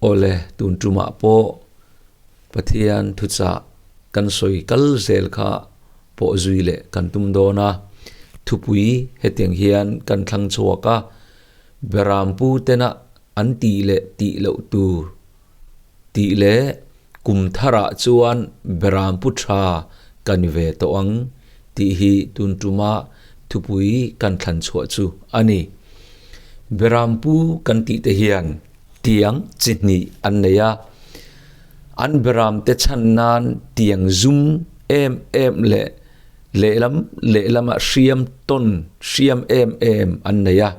Awle, tun tumah pawh Pathian thuchah kan sawi kal zel kha pawh zui leh kan tum dawn a. Thupui hetiang hian kan thlang chhuak a, Berampu tena an tih leh tih loh tur tih leh kum tharah chuan Berampu tha ka ni ve tawh ang tih hi tun tuma thupui kan thlan chhuah chu a ni. Berampu kan tih te hian tiang chi hnih an nei a, an beram te chhan nan tiang zum em em leh lehlam lehlama hriam tawn hriam em em an nei a,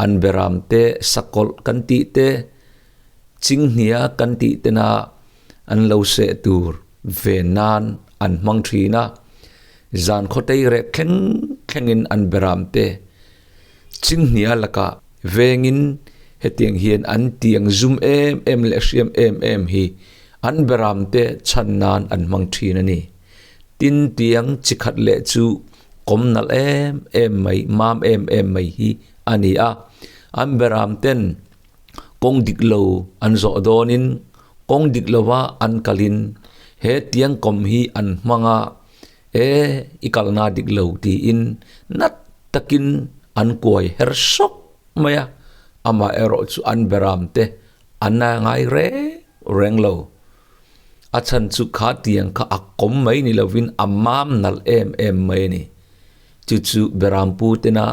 an beram te sakawlh kan tih te, chinghnia kan tih tena an lo seh tur ve nan an hmang thin a, zan khawtei reh thleng thlengin an beram te Chinghnia lakah vengin hetiang hian an tiang zum em em leh hriam em em hi an beramte chhan nan an hmang thin a ni. Tin, tiang chi khat leh chu kawm nalh em em mai, mam em em mai hi a ni a. An beramten kawng dik lo an zawh dawnin kawng dik lova an kalin he tiang kawm hi an hmang a, E, i kalna dik lo tiin nat takin an kuai her sawk mai a, amah erawh chu an beram te a na ngai reng reng lo. A chhan chu kha tiang kha a kawm mai ni lovin a mam nalh em em mai a ni. Chu chu beram pu tena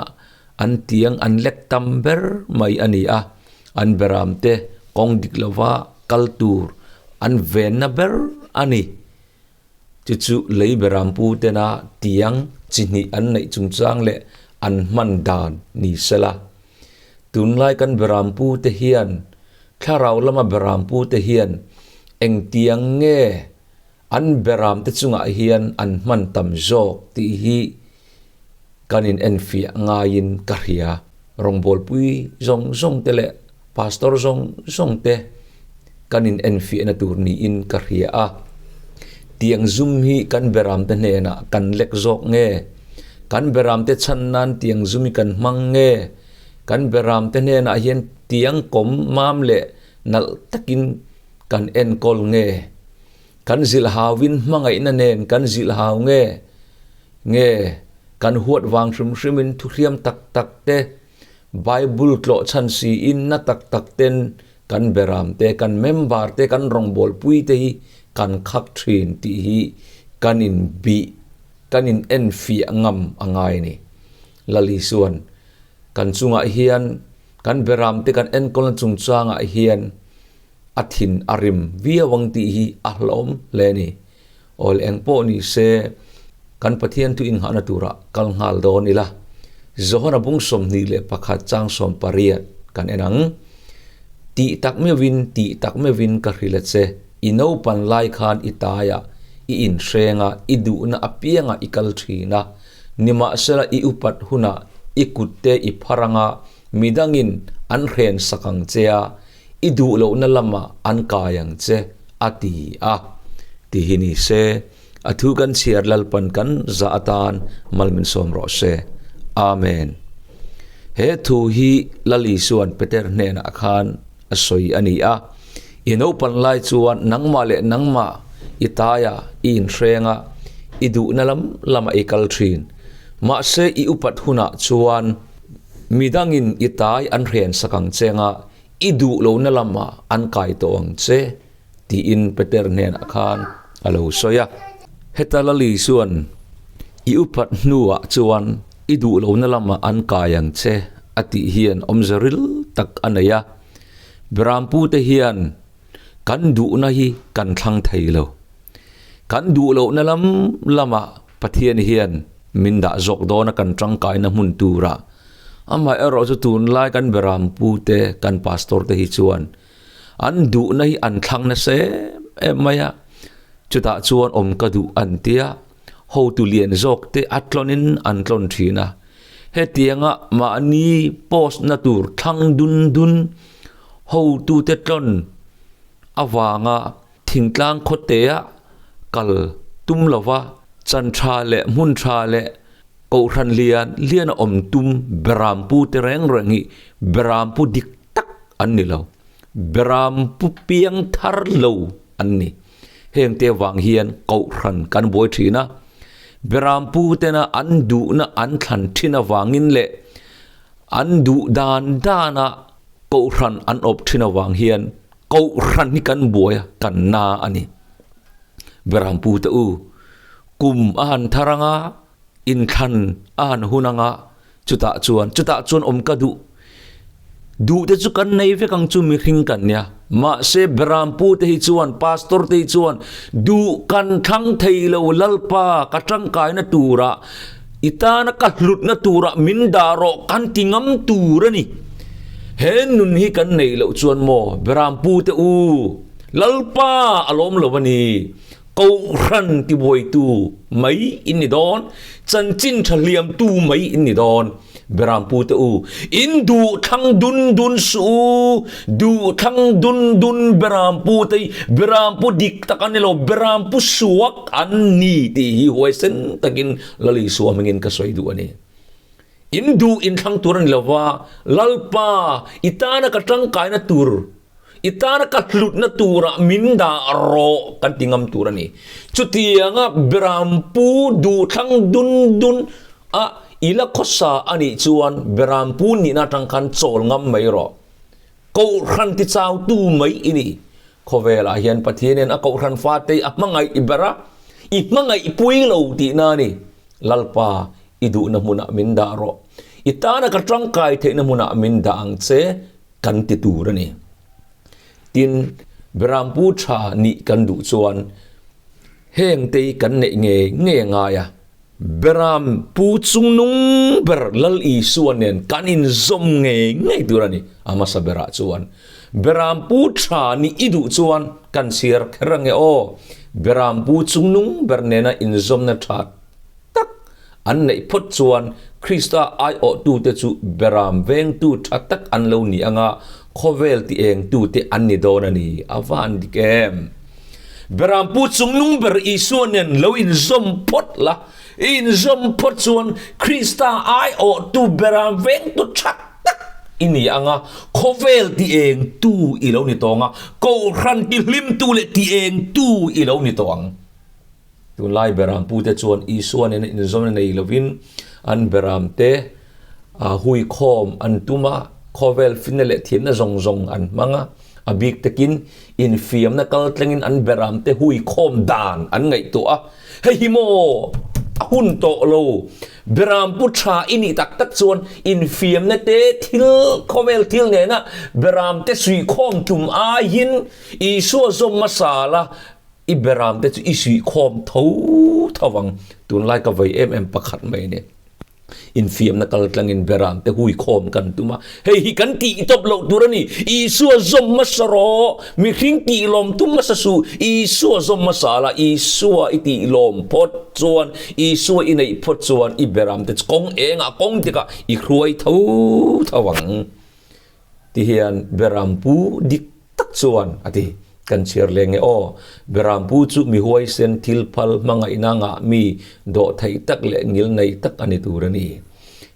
an tiang an lek tam ber mai a ni a, an beram te kawng dik lova kal tur an venna ber a ni. Chu chu lei berampu tena tiang chi hnih an neih chungchang leh an hman dan ni sela. Tunlai kan berampu te hian, thlarau lama berampu te hian eng tiang nge an beram te chungah hian an hman tam zawk tih hi kan in enfiah ngaiin ka hria. Rawngbawlpui zawng zawng te leh Pastor zawng zawng te kan in enfiahna tur niin ka hria a. Tiang zum hi kan beram te hnenah kan lek zawk nge? Kan beram te chhan nan tiang zum hi kan hmang nge? Kan beram te hnenah hian tiang kawm mam leh nalh takin kan enkawl nge? Kan zilh hauin hmangaihna nen kan zilh hau nge? Nge kan huat vang hrim hrimin thuhriam tak tak te Bible tlawh chhan siin na tak tak ten kan beram te, kan member te, kan rawngbawlpui te hi kan khak thin tih hi kan in bih, kan in enfiah ngam a ngai a ni. Lal Isuan kan chungah hian kan beram te kan enkawlna chungchangah hian a thin a rim viau ang tih hi a hlauhawm hle a ni. Awl eng pawh ni se, kan Pathian thu inghahna turah kal nghal dawn ila. Johana bung 21 chang 18 kan en ang. Tih tak meuhin, tih tak meuhin ka hrilh a che, i naupan lai khan i taiah, i inhreng a, i duhna apiangah i kal thin a, nimahsela i upat hunah i kutte i phar anga midangin an hren sak ang che a, I duh lohna lamah an kai ang che, a ti a. Ti hi ni se, a thu kan chhiar Lalpan kan zah atan mal min sawm rawh se. Amen. He thu hi Lal Isua'n Peter hnenah khan a sawi a ni a, I naupan lai chuan nangmah leh nangmah i taia i inhreng a, i duhna lam lamah i kal thin. Mahse i upat hunah chuan midangin i tai an hren sak ang che anga I duh lohna lamah an kai tawh ang che, tiin Peter hnenah khan a lo sawi a. Heta Lali chuan, I upat hnuah chuan i duh lohna lamah an kai ang che, a tih hian awmze ril tak a nei a. Berampute hian kan duhna hi kan thlang thei lo. Kan duh lohna lam lamah Pathian hian min dah zawk dawn a kan tangkaina hmun turah. Amaherawh chu tunlai kan berampu te, kan pastor te hi chuan an duhna hi an thlang nasa em em mai a, chutah chuan awm ka duh an tia, hotu lian zawk te a tlawnin an tlawn thin a. Hetianga mahni post na tur thlang dun dun hotu te tlawn avanga Thingtlang khawtea kal tum lova chan tha leh hmun tha leh kohhran lian lian a awm tum berampu te reng reng hi berampu dik tak an ni lo. Berampu piang thar lo an ni. Hengte vang hian Kohhran kan buai thin a, Berampu tena an duhna an thlan thin avangin leh an duh dan dana Kohhran an awp thin avang hian Kohhran hi kan buai a, kan na a ni. Berampu te u, kum a han thar anga, inthlan a han hun anga, Chutah chuan, chutah chuan awm ka duh. Duh te chu kan nei vek ang chu mihring kan nia. Mahse Berampu te hi chuan, Pastor te hi chuan duh kan thlang thei lo Lalpa ka tangkaina turah, i tana ka hlutna turah min dah rawh kan ti ngam tur a ni. He nun hi kan neih loh chuan maw Berampu te u, Lalpa a lawm lo a ni. Kohhran tibuaitu mai in ni dawn, chanchin tha hliamtu mai in ni dawn. Berampu te u, in duh thlang dun dun suh u, duh thlang dun dun Berampu te hi Berampu dik tak an ni lo, Berampu suak an ni tih hi huaisen takin Lal Isua hmingin ka sawi duh a ni. In duh in thlang tur a ni lova, Lalpa, i tana ka tangkaina tur, i tana ka hlutna turah min dah rawh kan ti ngam tur a ni. Chutianga Berampu duh thlang dun dun a i la khawsa a nih chuan Berampu nihna atang khan chawl ngam mai rawh. Kohhran tichautu mai i ni. Khawvelah hian Pathianin a kohhran fate a hmangaih ber a, i hmangaihpui lo tihna a ni. Lalpa, i duhna hmunah min dah rawh. I tana ka tangkai theihna hmunah min dah ang che kan ti tur a ni. Tin, Berampu tha nih kan duh chuan heng te hi kan neih ngei ngei a ngai a. Berampu chungnung ber Lal Isua nen kan inzawm ngei ngei tur a ni. A hmasa berah chuan Berampu tha nih i duh chuan kan chhiar kher ange aw. Berampu chungnung ber nena inzawmna tha tak an neih phawt chuan Krista aiawhtute chu beram vengtu tha tak an lo ni anga khawvel ti engtute an ni dawn a ni. A va an dik em? Berampu chungnung ber Isua nen lo inzawm phawt la, i inzawm phawt chuan Krista aiawhtu beram vengtu tha tak i ni anga khawvel ti engtu i lo ni tawng a, Kohhran ti hlimtu leh ti engtu i lo ni tawh ang. Tunlai berampute chuan Isua nena inzawmna nei lovin an beramte hui khawm an tum a, khawvel finna leh thiamna zawng zawng an hmang a, a bik takin infiamna kal tlengin an beramte hui khawm dan an ngaihtuah a. Hei hi maw a hun tawh lo, berampu tha i nih tak tak chuan infiamna te thil khawvel thil nena beramte suihkhawm tum aiin Isua zawm hmasa la, I beram te chu i suihkhawm tho tho ang. Tunlai ka vei em em pakhat mai ni. Infiamna kal tlangin beram te huikhawm kan tum a. Hei hi kan tih tawp loh tur a ni. Isua zawm hmasa rawh. Mihring tih lawm tum hmasa suh. Isua zawm hmasa la, Isua i tih lawm phawt chuan, Isua i neih phawt chuan i beram te chu kawng engah kawng tikah i hruai tho tho ang. Ti hian Berampu dik tak chuan a ti. Kan chhiar leng e aw. Berampu chu mi huaisen thil phal hmangaihna ngah mi dawh theih tak leh ngil nei tak a ni tur a ni.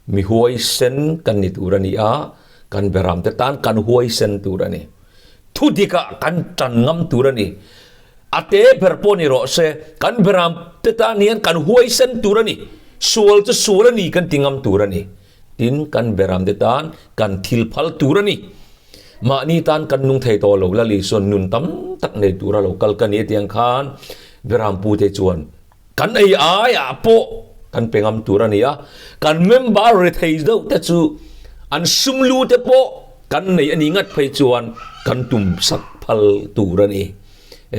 Mi huaisen kan ni tur a ni a, kan Beramte tan kan huaisen tur a ni. Thu dikah kan tan ngam tur a ni. A te ber pawh ni rawh se, kan Beramte tan hian kan huaisen tur a ni. Sual chu sual a ni kan ti ngam tur a ni. Tin, kan beramte tan kan thil phal tur a ni. Mahni tan kan nung thei tawh lo, Lali chuan nun tam tak nei tura lo kal ka ni atiang khan Berampute chuan kan ei aiah pawh kan pe ngam tur a ni a, kan member rethei deuh te chu an sum lu te pawh kan nei a ni ngat phei chuan kan tum sak phal tur a ni.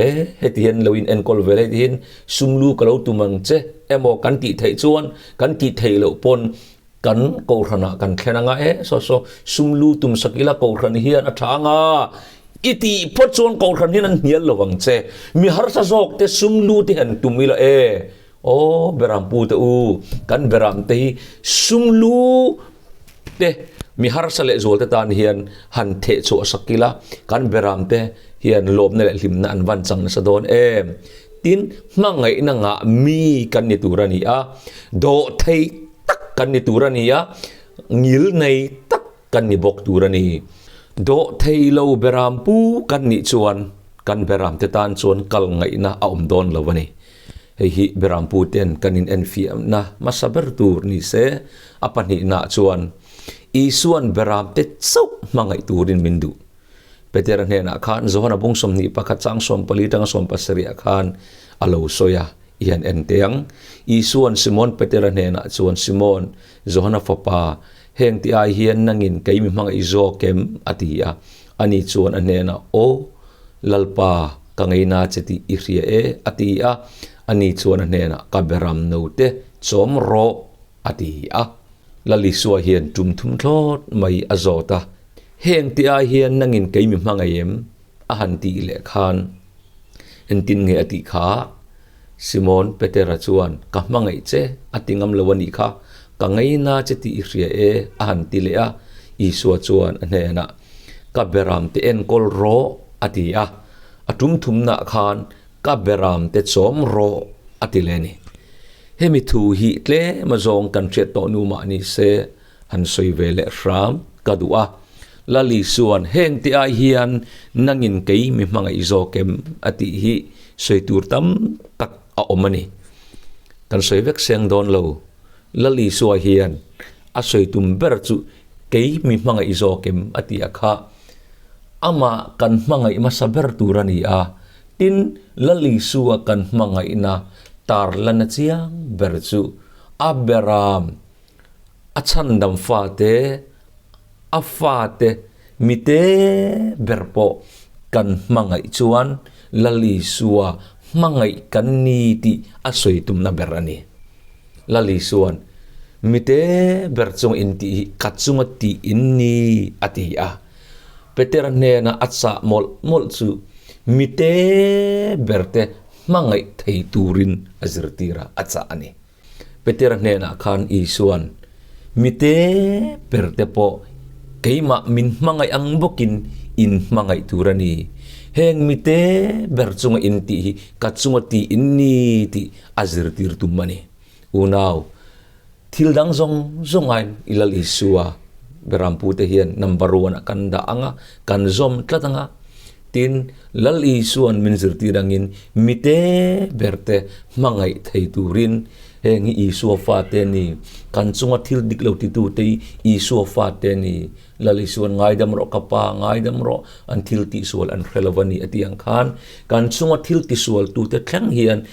E, heti hian lo in enkawl vel heti hian sum lu ka lo tum ang che emaw kan tih theih chuan kan tih theih loh pawn kan kohhranah kan thlen anga e saw saw sum lu tum sak ila kohhran hian a tha anga i tih phawt chuan kohhran hian an hnial lo ang che mi harsa zawk te sum lu te han tum ila e Aw Berampu te u, kan Beram te hi sum lu te mi harsa leh zual te tan hian han theh chhuah sak ila, kan Beram te hian lawmna leh hlimna an van chang nasa dawn em? Tin, hmangaihna ngah mi kan ni tur a ni a, dawhthei tak kan ni tur a ni a, ngil nei tak kan ni bawk tur a ni. Dawhthei lo beram pu kan nih chuan kan beram te tan chuan kal ngaihna a awm dawn lo a ni. Hei hi beram pu ten kan in enfiahna hmasa ber tur ni se, a pahnihna chuan Isuan beram te chauh hmangaih turin min duh. Petera hnenah khan Johana bung 21 chang 14 tanga 17 ah khan a lo sawi a, i han en teh ang. Isuan Simon Petera hnenah chuan, Simon, Johana fapa, heng ti ai hian nangin kei mi hmangaih zawk em? a ti a. Ani chuan a hnenah, Aw, Lalpa, ka ngeina che tih i hria e, a ti a. Ani chuan a hnenah, Ka beram note chawm rawh, a ti a. Lal Isua hian tum thum thlawt mai a zawt a, Heng ti ai hian nangin kei mi hmangaih em? a han tih leh khan engtin nge a tih kha? Simon Petera chuan, Ka hmangaih che, a ti ngam lo a nih kha, ka ngaina che tih i hria e, a han ti leh a. Isua chuan a hnenah, Ka beram te enkawl rawh, a ti a. A tum thumnah khan, Ka beram te chawm rawh, a ti leh a ni. Hemi thu hi tlem azawng kan hriat tawh nu mah ni se han sawi ve leh hram ka duh a. Lali chuan heng te ai hian nangin kei mi hmangaih zawk em a tih hi sawi tur tam tak a awm a ni. Kan sawi vek seng dawn lo. Lali Isua hian a sawi tum ber chu kei mi hmangaih zawk em a tih a kha. Amah kan hmangaih hmasa ber tur a ni a. Tin, Lal Isua kan hmangaihna tarlana chiang ber chu a beram, a chhandam fate, a fate mite ber pawh kan hmangaih chuan Lal Isua hmangaih kan ni tih a sawi tumna ber a ni. Lal Isua'n, Mite ber chung intih hi ka chunga tih in ni, a ti a. Petera hnena a chah mawlh mawlh chu mite berte hmangaih thei turin a zirtir a, a chah a ni. Petera hnenah khan Isua'n, Mite berte pawh keimah min hmangaih ang bawkin in hmangaih tur a ni. Heng mite ber chunga in tih hi ka chunga tih in ni tih a zirtir tum a ni. Unau. Thil dang zawng zawng aiin i Lal Isua Berampute hian number one ah kan dah ang a, kan zawm tlat ang a. Tin, Lal Isua'n min zirtir angin mite berte hmangaih thei turin heng hi Isua fate a ni, kan chunga thil dik lo titute hi Isua fate a ni, Lal Isua'n ngaidam rawh ka pa, ngaidam rawh, an thil tihsual an hre lo a ni a tih ang khan kan chunga thil tisualtute thleng hian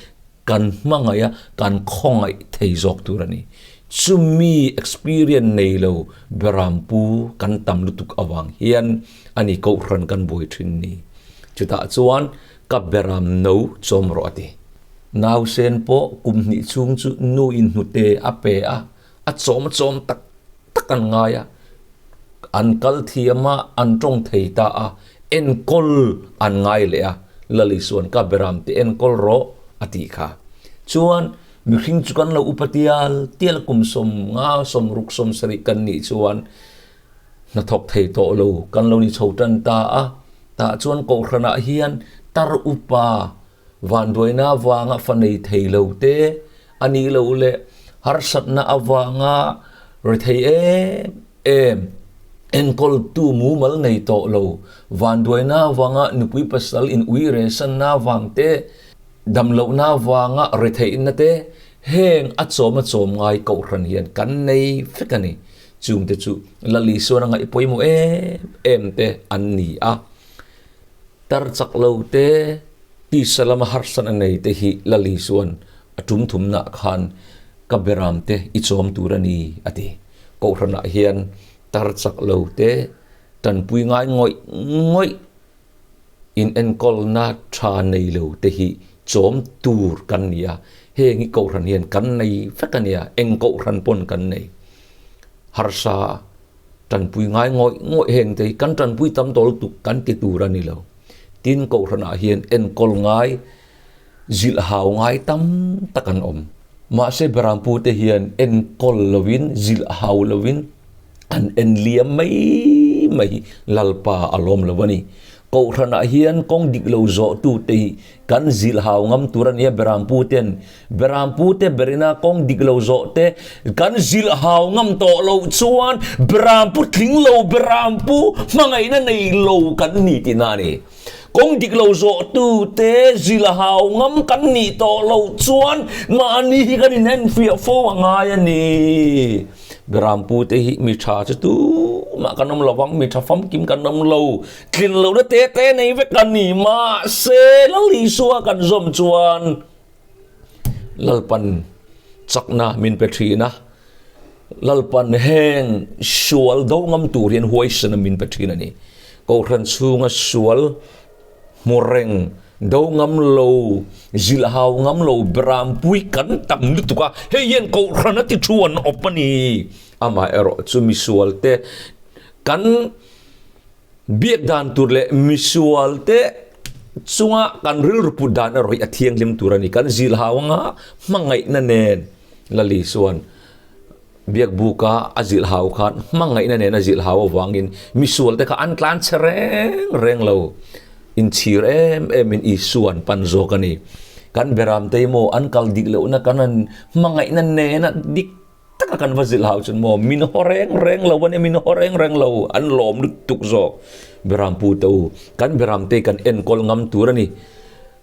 Kan hmangaih a, kan khawngaih thei zawk tur a ni. Chumi experience nei lo Berampu kan tam lutuk avang hian a ni Kohhran kan buai thin ni. Chutah chuan ka Beram no chawm rawh a ti. Nausen pawh kum hnih chhung chu nu in hnute a pe a, a chawm a chawm tak tak an ngai a, an kal thiam a, an tawng thei ta a, enkawl an ngai leh a, Lal Isua'n ka beram te enkawl rawh a tih kha. Chuan mihring chu kan lo upa tial tial kum 50, 60, 70 kan nih chuan hnathawk thei tawh lo kan lo ni chho tan ta a, tah chuan Kohhranah hian tar upa Vanduaina avanga fa nei thei lo te a nih loh leh harsatna avanga rethei em em, enkawltu mumal nei tawh lo, vanduaina avanga nupui pasal in ui resanna avang te, damlohna avanga retheihna te, heng a chawm a chawm ngai Kohhran hian kan nei vek a ni. Chungte chu Lal Isuan a ngaih pawimawh em em te an ni a. Tar chak lo te, tisa lama harsatna nei te hi Lal Isua'n a tum thumnaah khan ka beram te i chawm tur a ni, a ti. Kohhranah hian tar chak lo te, tanpui ngai ngawih ngawih inenkawlna tha nei lo te hi chawm tur kan ni a, heng hi kohhran hian kan nei vek a nia, eng kohhran pawn kan nei. Harsa Tanpui ngai ngawih ngawih heng te hi kan tanpui tam tawh lutuk kan ti tur a ni lo. Tin, Kohhranah hian enkawl ngai, zilh hau ngai tam tak an awm. Mahse, Berampu te hian enkawl lovin, zilh hau lovin an en liam mai mai hi Lalpa a lawm lo a ni. Kohhranah hian kawng dik lo zawhtute hi kan zilhau ngam tur a nia Berampu ten. Berampu te berina kawng dik lo zawh te kan zilhau ngam tawh loh chuan Berampu tling lo, Berampu hmangaihna nei lo kan ni tihna a ni. Kawng dik lo zawhtu te zilhau ngam kan nih tawh loh chuan mahni hi kan inenfiah fo a ngai a ni. Berampu te hi mi tha chu tumah kan awm lo vang, mi tha famkim kan awm lo, tlin lohna te te nei vek a ni. Mahse, Lal Isua kan zawm chuan Lalpan chakna min pe thin a, Lalpan heng sual do ngam tur hian huaisana min pe thin a ni. Kohhran chhunga sual Hmu reng, do ngam lo, zilh hau ngam lo Berampui kan tam lutuk a, hei hian Kohhran a ti thu an awp a ni. Amah erawh chu misualte kan biak dan tur leh misualte chunga kan rilru put dan erawh hi a thianghlim tur a ni. Kan zilh hau anga hmangaihna nen Lali chuan Biakbuka a zilh hau khan hmangaihna nen a zilh hau avangin misualte kha an tlan che reng reng lo. Inchhir em emin Isua an pan zawk a ni. Kan beramte hi maw an kal dik lohna kan han hmangaihna nena dik taka kan va zilh hau chuan maw min haw reng reng lo a nia, min haw reng reng lo, an lawm lutuk zawk. Berampu te u, kan beramte hi kan enkawl ngam tur a ni.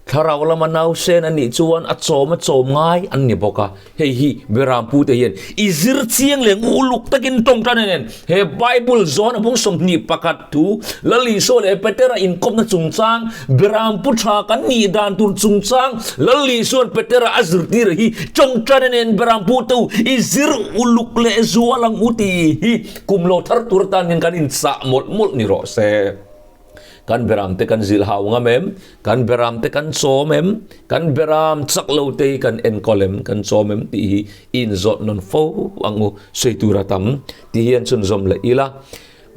Thlarau lama nausen a nih chuan a chawm a chawm ngai an ni bawk a, hei hi Berampu te hian i zir chiang leh nguluk takin tawngtan a nen he Bible zawn a bung 21 thu Lal Isua leh Petera inkawpna chungchang Berampu tha kan nih dan tur chungchang Lal Isua'n Petera a zirtir hi tawngtan a nen Berampu te u i zir uluk leh zual ang u tih hi kum lo thar tur atan hian kan inchah mawlh mawlh ni rawh se. Kan beram te kan zilh hau ngam em? Kan beram te kan chawm em? Kan beram chak lo te hi kan enkawl em? Kan chawm em? Tih hi i inzawt nawn fo ang u. Sawi tur a tam ti hian chhunzawm leh ila,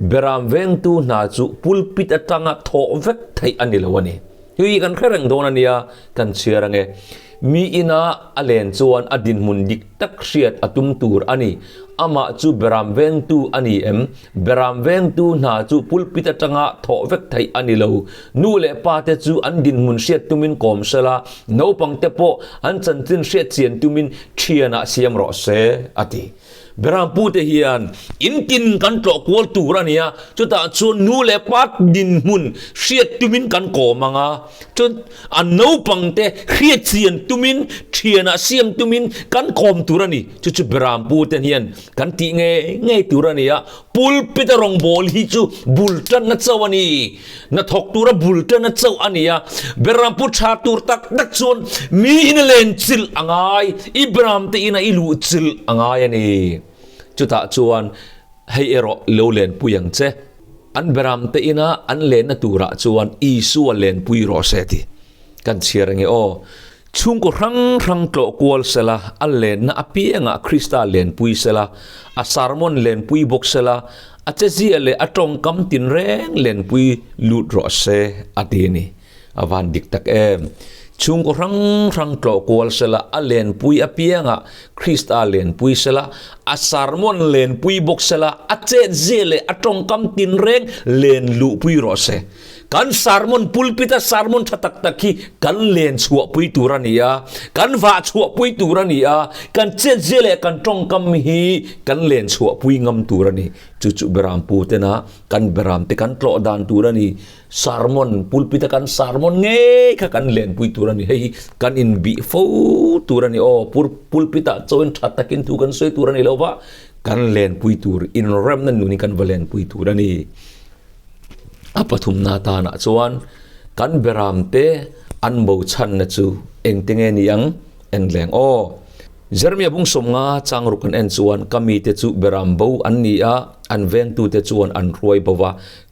beram vengtu hna chu pulpit atanga thawh vek theih a ni lo a ni. Hei kan hre reng dawn a nia, kan chhiar ange. Mi ina a len chuan a dinhmun dik tak hriat a tum tur a ni. Amah chu beram vengtu a ni em? Beram vengtu hna chu pulpit atanga thawh vek theih a ni lo. Nu leh pa te chu an dinhmun hriat tumin kawm sela, naupang te pawh an chanchin hriat chian tumin thianah siam rawh se, a ti. Berampute hian in tin kan tlawh kual tur a nia, chutah chuan nu leh pa dinhmun hriat tumin kan kawm ang a, chuan a naupangte hriat chian tumin, thianah siam tumin kan kawm tur a ni. Chu chu Berampute hian kan tih ngei ngei tur a ni a, pulpit a rawngbâwl hi chu bul tanna chauh a ni. Hnathawk tura bul tan a chauh a ni a, Berampu tha tur tak tak chuan mi in a len chilh a ngai, i Beram te ina i luh chilh a ngai a ni. Chutah chuan hei erawh lo lenpui ang che, an Beram te ina an lenna turah chuan Isua lenpui rawh se ti kan chhiar ange aw. Chhungkaw hrang hrang tlawh kual sela, a lenna apiangah Krista lenpui sela, a sermon lenpui bawk sela, a chezia leh a tawngkam tinreng lenpui lut rawh se, a ti a ni. A van dik tak em! Chhungkaw hrang hrang tlawh kual sela, a lenpui apiangah Krista lenpui sela, a sermon lenpui bawk sela, a chetzia leh a tawngkam tinreng len luhpui rawh se. Kan sermon pulpit a sermon tha tak tak hi kan len chhuahpui tur a ni a, kan vah chhuahpui tur a ni a, kan chetzia leh kan tawngkam hi kan len chhuahpui ngam tur a ni. Chu chu Berampu tena kan Beramte kan tlawh dan tur a ni. Sermon pulpit a kan sermon ngei kha kan lenpui tur a ni. Hei hi kan inbih fo tur a ni. Aw pulpit ah chauhin tha takin thu kan sawi tur a ni lo va, kan lenpui tur inremna nunin kan va lenpui tur a ni. A pathumna tanah chuan kan beramte an bo chhanna chu engte nge ni ang? En leng aw. Jeremia bung sawmnga changruk kan en chuan ka mite chu beram bo an ni a, an vengtute chuan an hruai bo va,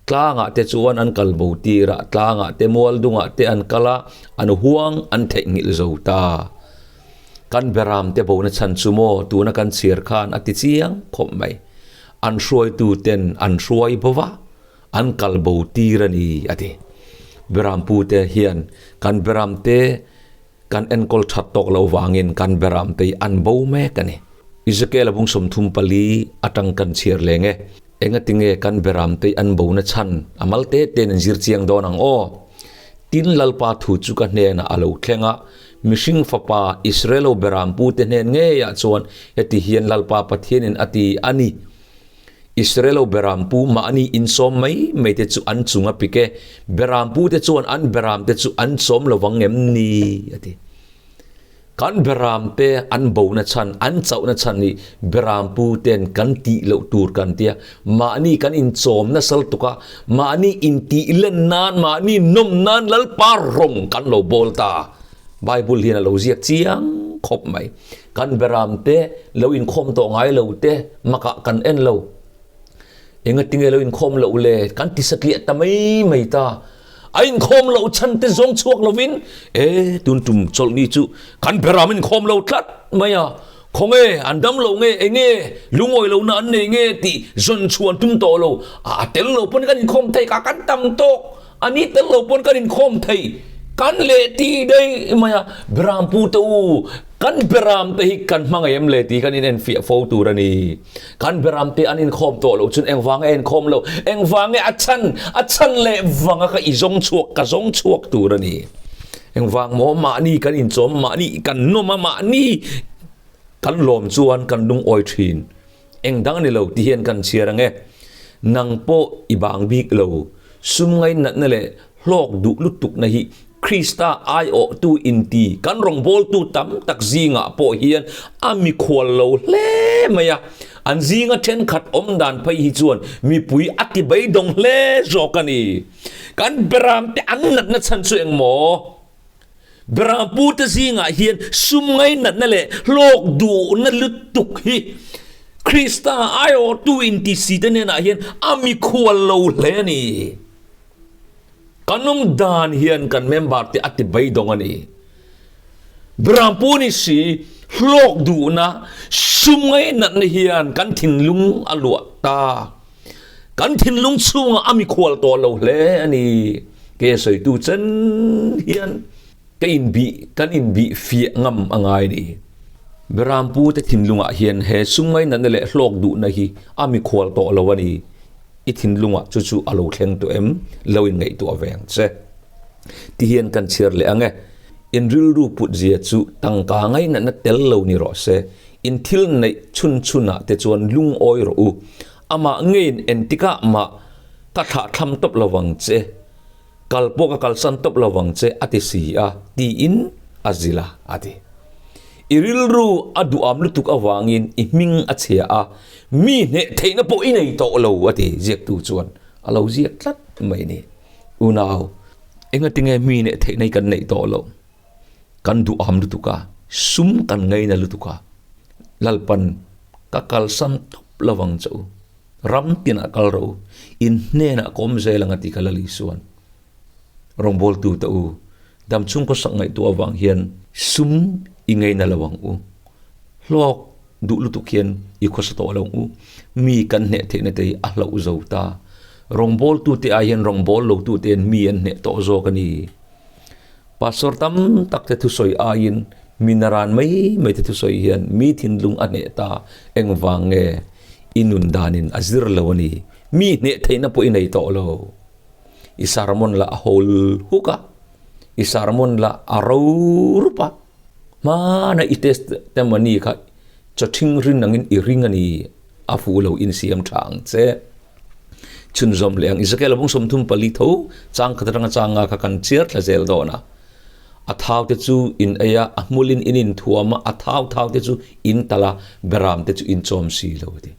tlangah te chuan an kal bo tir a, tlangah te mual dungah te an kal a, an huang an theihnghilh zo ta. Kan beramte bona chhan chu maw tuna kan chhiar khan a ti chiang khawp mai. An hruaitu ten an hruai bo va, an kal bo tir a ni, a ti. Berampute hian kan beramte kan enkawl that tawk lo vangin kan beramte hi an bo mek a ni. Ezekiel-a bung 34 atang kan chhiar leng e. Engatinge kan beramte an bona chhan a mal te tein an zir chiang dawn ang aw? Tin Lalpa thu chu ka hnenah a lo thleng a, mihring fapa Israelo berampute hnen ngeiah chuan heti hian Lalpa Pathianin a ti a ni, Israelo berampu mahni insawm mai mai te chu an chung a pik e, berampute chuan an beramte chu an sawm lovang em ni? a ti. Kan beramte an bona chhan, an chauhna chhan hi berampu ten kan tih loh tur kan tia, mahni kan inchawm nasal tuk a, mahni intih len nan, mahni nawm nan Lalpa rawng kan lo bawl ta. Bible hian a lo ziak chiang khawp mai. Kan beramte lo inkhawm tawh ngai lo te makah kan en lo. Engatinge lo inkhawm loh le? Kan ti satliah ta mai mai ta. A inkhawm loh chhan te zawng chhuak lovin, E, tun tum chawlhni chu kan beram inkhawm lo tlat mai a, khawnge an dam loh nge, enge lungawi lohna an nei nge tih zawn chhuan tum tawh lo. A tel lo pawn kan inkhawm thei kha kan tam tawk, a ni tel lo pawn kan inkhawm thei kan leh ti daih mai a. Beram pu te u, kan beram te hi kan hmangaih em le tih kan inenfiah fo tur a ni. Kan beramte an inkhawm tawh loh chuan engvang a inkhawm lo, engvang nge a chhan, a chhan leh vanga ka i zawng chhuak, ka zawng chhuak tur a ni. Engvang maw mahni kan inchawm, mahni kan nawm a, mahni kan lawm chuan kan lungawi thin. Eng dang a ni lo ti hian kan chhiar ang e. Nang pawh i bang bik lo, sum ngainatna leh hlawk duh lutukna hi Krista aiawhtu inti kan rawngbawltu tam tak zingah pawh hian a mikhual lo hle mai a, an zinga thenkhat awm dan phei hi chuan mipui a ti beidawng hle zawk a ni. Kan beramte an natna chhan chu eng maw? Berampute zingah hian sum ngainatna leh hlawk duhna lutuk hi Krista aiawhtu inti site hnenah hian a mikhual lo hle a ni. Kan awm dan hian kan member te a ti beidawng a ni. Berampu ni si, hlawk duhna, sum ngainatna hian kan thinlung a luah ta. Kan thinlung chhungah a mikhual tawh lo hle a ni. Ke sawitu chen hian ka inbih, kan inbih fiah ngam a ngai a ni. Berampu te thinlungah hian he sum ngainatna leh hlawk duhna hi a mikhual tawh lo a ni. I thinlungah chu chu a lo thleng tawh em? Lo in ngaihtuah ve ang che. Ti hian kan chhiar leh ang e. In rilru put zia chu tangka ngainatna tel lo ni rawh se. In thil neih chhun chhunah te chuan lungawi rawh u. Amah ngeiin entikah mah ka thlah thlam tawp lo vang che. Kal pawh ka kalsan tawp lo vang che a ti si a, tiin a zilh a, a ti. I rilru a duham lutuk avangin i hming a chhia a, mi hneh theihna pawh i nei tawh lo, a ti. Ziaktu chuan a lo ziak tlat mai ni. Unau, engatinge mi hneh theihna hi kan neih tawh loh? Kan duham lutuk a, sum kan ngaina lutuk a, Lalpan ka kalsan tawp lo vang che u. Ram tinah kal rawh u, in hnenah ka awm zel ang a ti kha Lal Isuan. Rawngbawltu te u, dam chhung khawsak ngaihtuah avang hian sum i ngaina lo ang u. Hlawk duh lutuk hian i khawsa tawh lo ang u. Mi kan hneh theihna te hi a hlauh zo ta. Rawngbawltu te ai hian rawngbâwl lotu te hian mi an hneh tawh zawk a ni. Pastor tam tak te thusawi aiin mi naran mai mai te thusawi hian mi thinlung a hneh ta engvang nge i nun danin a zir lo a ni. Mi hneh theihna pawh i nei tawh lo. I sermon lah a hawl huk a, i sermon lah a ro rup a, hmana i testimony kha chawthing rin angin i ring a ni, a fuh lo insiam tha ang che. Chhunzawm leh ang Ezekiel a bung 34 tho chang khat atanga changa kha kan chiar thla zel dawn a. A thau te chu in ei a, a hmulin in inthuam a, a thau thau te chu in talh a, beram te chu in chawm si lo a ti.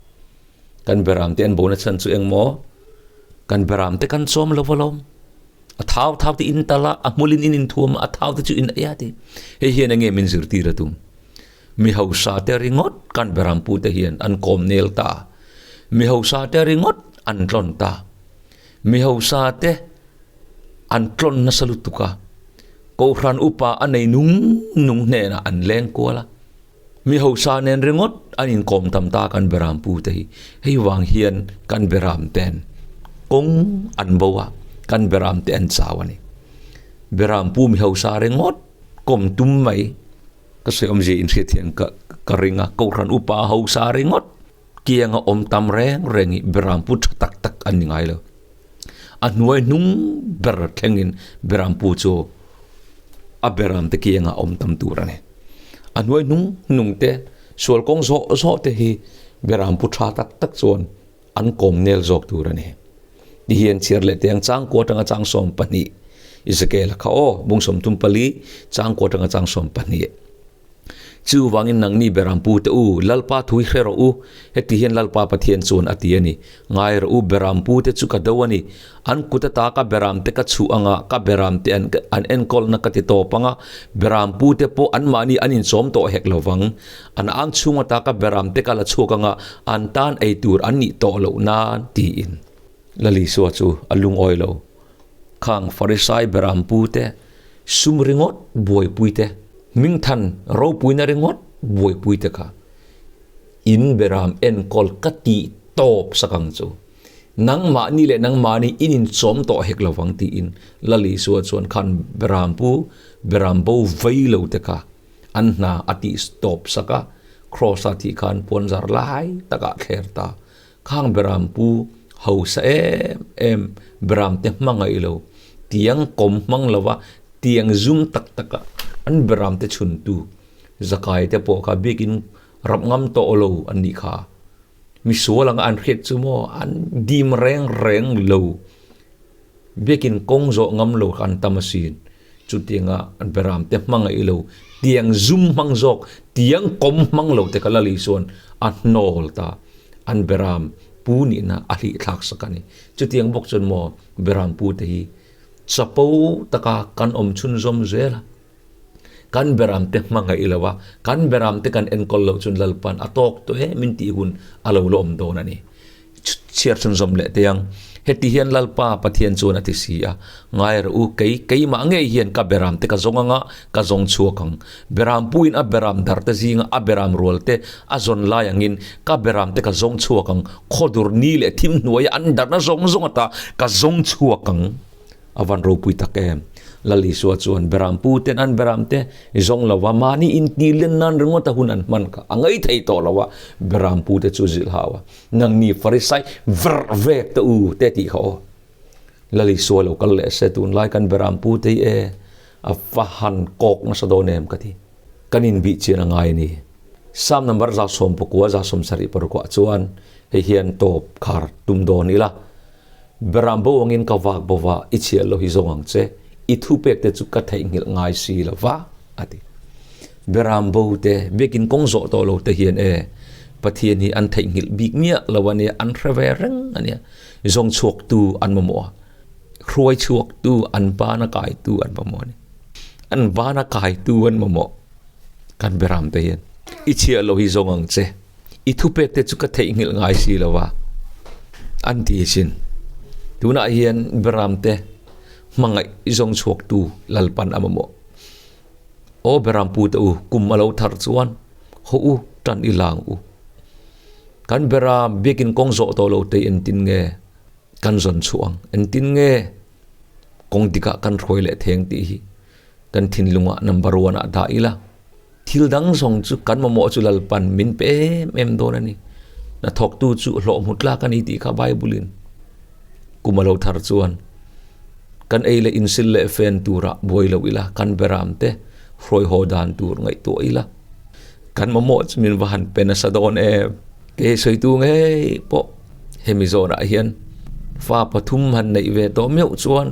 Kan beram te an bona chhan chu eng maw? Kan beram te kan chawm lo alawm. A thau thau te in talh a, a hmulin in inthuam a, a thau te chu in ei a ti. Hei hian enge min zirtir a tum? Mi hausa te ringawt kan berampu te hian an kawm nel ta. Mi hausa te ringawt an tlawn ta. Mi hausa te an tlawn nasa lutuk a, Kohhran upa a nei nung nung hnenah an leng kual a. Mi hausa nen ringawt an inkawm tam ta kan berampu te hi. Hei vang hian kan beram ten kawng an bo a, kan beram te an chau a ni. Berampu mi hausa ringawt kawm tum mai. Ka sawi awmzia inhriat hian ka ka ring a, Kohhran upa hausa ringawt. Kianga awm tam reng reng hi Berampu tha tak tak an ni ngai lo. A hnuai hnung ber thlengin Berampu chu a Beramte kianga awm tam tur a ni. A hnuai hnung hnung te, sual kawng zawh zawh te hi Berampu tha tak tak chuan an kawm nel zawk tur a ni. Ti hian chhiar leh teh ang changkua atanga chang 12 Ezekiel kha aw, bung 34 changkua atanga chang 12. Chuvangin nangni Berampu te u, Lalpa thu hi hre rawh u, heti hian Lalpa Pathian chuan a ti a ni. Ngai rawh u, Berampu te chu ka do a ni. An kut ata ka Beram te ka chhuh anga, ka Beram te an an enkawlna ka ti tawp anga, Berampu te pawh anmahni an inchawm tawh hek lo vang. An ang chhung ata ka Beram te ka la chhuak anga, an tan ei tur an nih tawh loh nan, tiin. Lalisua chu a lungawi lo. Khang Farisai Berampu te, sum ringawt buaipui te, hmingthan ropuina ringawt buaipui te kha in Beram enkawl ka tih tawp sak ang chu. Nangmahni leh nangmahni in inchawm tawh hek lo vang tiin Lal Isua chuan khan Berampu, Beram bo vei lo te kha an hna a tih tawp sak a, Kraws-a thih khan puanzar lai takah thler ta. Khang Beram pu hausa em em Beram te hmangaih lo, tiang kawm hmang lova tiang zum tak taka an Beram te chhuntu Zakai te pawh kha biakin rap ngam tawh lo an nih kha. Misual anga an hriat chu maw an dim reng reng lo. Biakin kawng zawh ngam lo kha an tam asin. Chutianga an Beram te hmangaih lo, tiang zum hmang zawk, tiang kawm hmang lo te kha Lali chuan a hnawl ta. An Beram pu nihna a hlih thlak sak a ni. Chutiang bawk chuan maw Beram pu te hi chapo taka kan awm chhunzawm zel a. Kan Beram te hmangaih lo a, kan Beram te kan enkawl loh chuan Lalpan a tawk tawh em in tih hun a lo la awm dawn a ni. Chhiar chhunzawm leh teh ang. Heti hian Lalpa Pathian chuan a ti si a, Ngai rawh u, kei, keimah ngei hian ka beram te ka zawng anga, ka zawng chhuak ang. Beram puiin a beram dar te zinga a beram rual te a zawn lai angin ka beram te ka zawng chhuak ang, khawdur ni leh thim hnuaia an darna zawng zawng ata ka zawng chhuak ang. A van ropui tak em! Lal Isua chuan beram pu ten an beram te zawng lo va, mahni intih len nan ringawt a hun an hman kha a ngaih thei tawh lo a, beram pu te chu zilh hau a, nangni Farisai verh vek te u te tih kha aw. Lal Isua lo kal leh se tunlai kan beram pu te hi e a va han kawk nasa dawn em ka ti. Kan inbih chian a ngai a ni. Psalm number 19 76 chuan hei hian tawp khar tum dawn ila. Beram bo angin ka vak bo va, i chhiah lo hi zawng ang che, i thupek te chu ka theihnghilh ngai si lo va, a ti. Beram bo te, biakin kawng zawh tawh lo te hian e, Pathian hi an theihnghilh bik miah lo a nia, an hre ve reng a nia. Zawng chhuaktu an mamawh a, hruai chhuaktu, an bana kaitu an mamawh a ni. An bana kaitu an mamawh kan beram te hian, i chhiah lo hi zawng ang che. I thupek te chu ka theihnghilh ngai si lo va, an ti asin. Tunah hian Beram te hmangaih zawng chhuaktu Lalpan a mamawh. Aw Beram pu te u, kum a lo thar chuan haw u tan i lang u. Kan Beram biakin kawng zawh tawh lo te entin nge kan zawn chhuah ang? Entin nge kawng dikah kan hruai leh theng tih hi kan thinlungah number one ah dah ila. Thil dang zawng chu kan mamawh chu Lalpan min pe em em dawn a ni. Hnathawktu chu hlawh hmu tlak a ni tih kha Bible-in kum a lo thar chuan kan ei leh insil leh fen turah buai lo ila, kan beram te hruai haw dan tur ngaihtuah ila, kan mamawh chu min va han pe nasa dawn em. Kei sawitu ngei pawh hemi zawnah hian fa pathum han neih ve tawh meuh chuan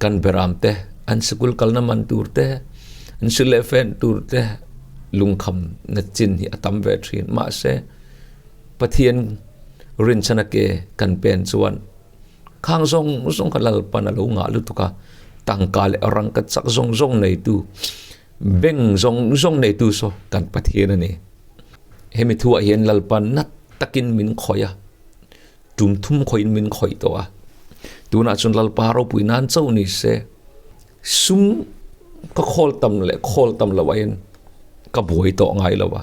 kan beram te an sikul kalna man tur te, An si leh fen tur te lungkham na chin hi a tam ve thin. Mahse, Pathian rinchhana ke kan pen chuan khang zawng zawng kha Lalpan a lo ngah lutuk a, tangka leh rangka chak zawng zawng neitu, beng zawng zawng neitu saw kan Pathian a ni. Hemi thuah hian Lalpan nat takin min khawih a, tum thum khawihin min khawih tawh a. Tunah chuan Lalpa ropui nan chauh ni se. Sum ka khawl tam leh khawl tam lo aiin ka buai tawh ngai lo a,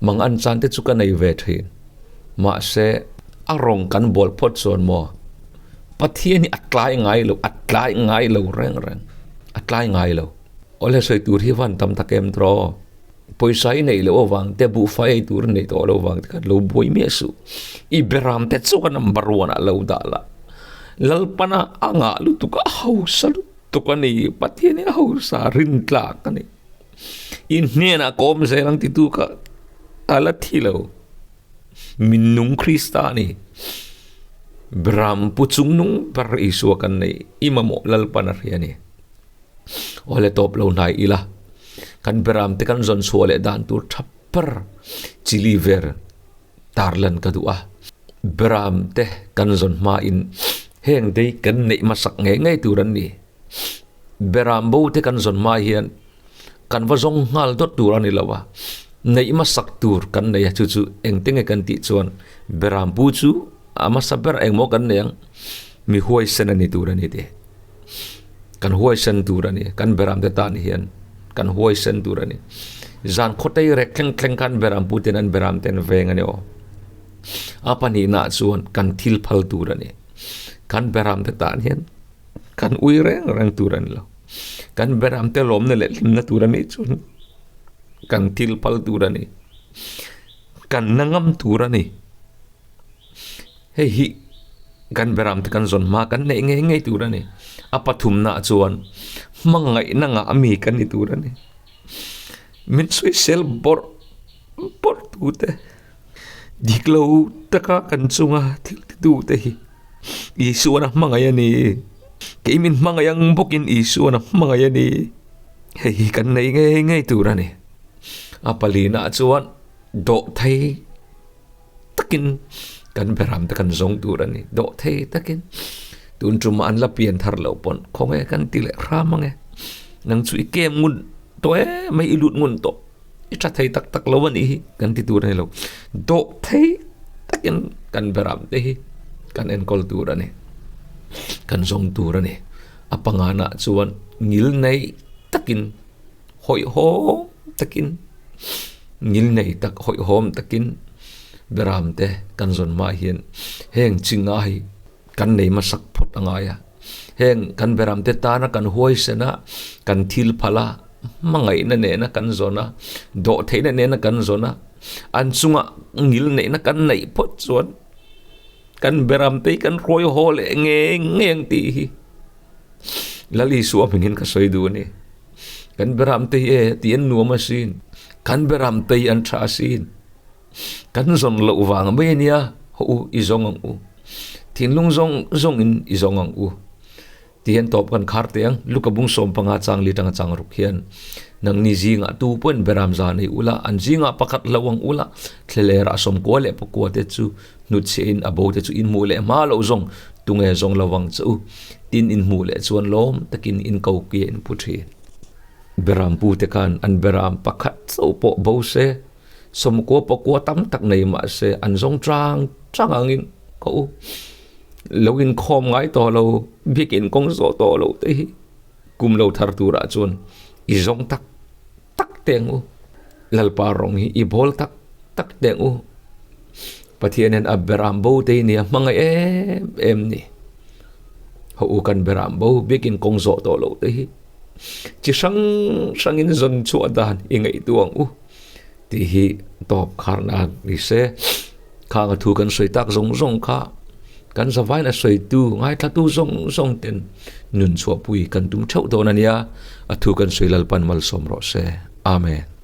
mang an chan te chu ka nei ve thin. Mahse, a rawng kan bawl phawt chuan maw Pathian hi a tlai ngai lo, a tlai ngai lo reng reng, a tlai ngai lo. Awle sawi tur hi van tam tak em tawh. Pawisa i neih loh avang te, buhfai ei tur i neih tawh loh avang te khan lo buai miah suh. I beram te chu ka number one ah lo dah la. Lalpana a ngah lutuk a, a hausa lutuk a ni. Pathian hi a hausa rin tlak a ni. I hnenah ka awm zel ang titu kha a la thi lo. Min nung Krista a ni. Beram pu chungnung ber Isua kan nei. I mamawh Lalpan a hria a ni. Awle tawp lo hnai ila, kan beram te kan zawn chhuah leh dan tur tha ber chili ver tarlan ka duh a. Beram te kan zawn hmain heng te hi kan neih hmasak ngei ngei tur an ni. Beram bo te kan zawn hma hian kan va zawng nghal dawt tur a ni lo a, neih hmasak tur kan nei a, chu chu engte nge kan tih chuan beram pu chu a hmasa ber engmaw kan nei ang, mi huaisen a ni tur a ni tih. Kan huaisen tur a ni, kan beram te tan hian kan huaisen tur a ni. Zan khawtei rek thleng thleng khan beram pu ten an beram ten veng a ni aw. A pahnihna chuan kan thil phal tur a ni. Kan beram te tan hian kan ui reng reng tur a ni lo. Kan beram te lawmna leh hlimna tur a nih chuan kan thil phal tur a ni. Kan na ngam tur a ni. Hei hi kan beram te kan zawn hma kan neih ngei ngei tur a ni. A pathumna chuan hmangaihna ngah mi kan ni tur a ni. Min sawisel bawrh bawrh tu te, dik lo taka kan chunga thil ti tu te hi Isuan a hmangaih a ni. Kei min hmangaih ang bawkin Isuan a hmangaih a ni. Hei hi kan neih ngei ngei tur a ni. A palina chuan dawhthei. takin kan beram te kan zawng tur a ni dawh thei takin tun tumah an la pian thar loh pawn khawnge kan ti leh hram ang e nang chu i kem ngun tawh em mai i lut ngun tawh i tha thei tak tak lo a nih hi kan ti tur a ni lo dawh thei takin kan beram te hi kan enkawl tur a ni kan zawng tur a ni a pangana chuan ngil nei takin. Hawihhawm takin, ngilnei tak hawihhawm takin beram te kan zawn hma hian heng chinga hi kan nei hmasak phawt a ngai a. Heng kan beram te tana kan huaisen a, kan thil phal a, hmangaihna nena kan zawn a, dawhtheihna nena kan zawn a, an chunga ngilneihna kan neih phawt chuan kan beram te hi kan hruai haw leh ngei ngei ang tih hi Lal Isua hmingin ka sawi duh a ni. Kan beram te hi e tih an nuam asin. Kan beram te hi an tha asin. Kan zawn loh vang mai a nia, haw u i zawng ang u. Thinlung zawng zawngin i zawng ang u. Ti hian tawp kan khar teh ang. Luka bung 15 chang li tanga chang ruk hian nangni zingah tu pawhin beram za nei ula, an zingah pakhat hlo ang ula, thlalera 90 leh pakua te chu Hnutchhiahin a bo te chu in hmuh leh hma loh zawng tunge zawng lo vang che u. Tin in hmuh leh chuan lawm takin in ko kia in pu thin. Beram pu te khan an beram pakhat chauh pawh bo se, 90 pakua tam tak nei mah se an zawng chang chang angin ka u. Lo inkhawm ngai tawh lo, biakin kawng zawh tawh lo te hi kum lo thar turah chuan i zawng tak tak teh ang u. Lalpa rawng hi i bawl tak tak teh ang u. Pathian hian a beram bo te hi nia hmangaih em em ni. Ho u kan beram bo biakin kawng zawh tawh lo te hi chi hrang hrangin zawn chhuah dan i ngaihtuah ang u tih hi tawp kharna ni se. Khang a thu kan sawi tak zawng zawng kha kan zavain a sawitu ngaithlatu zawng zawng ten nun chhuahpui kan tum theuh dawn a nia, a thu kan sawi Lalpan malsawm rawh se. Amen.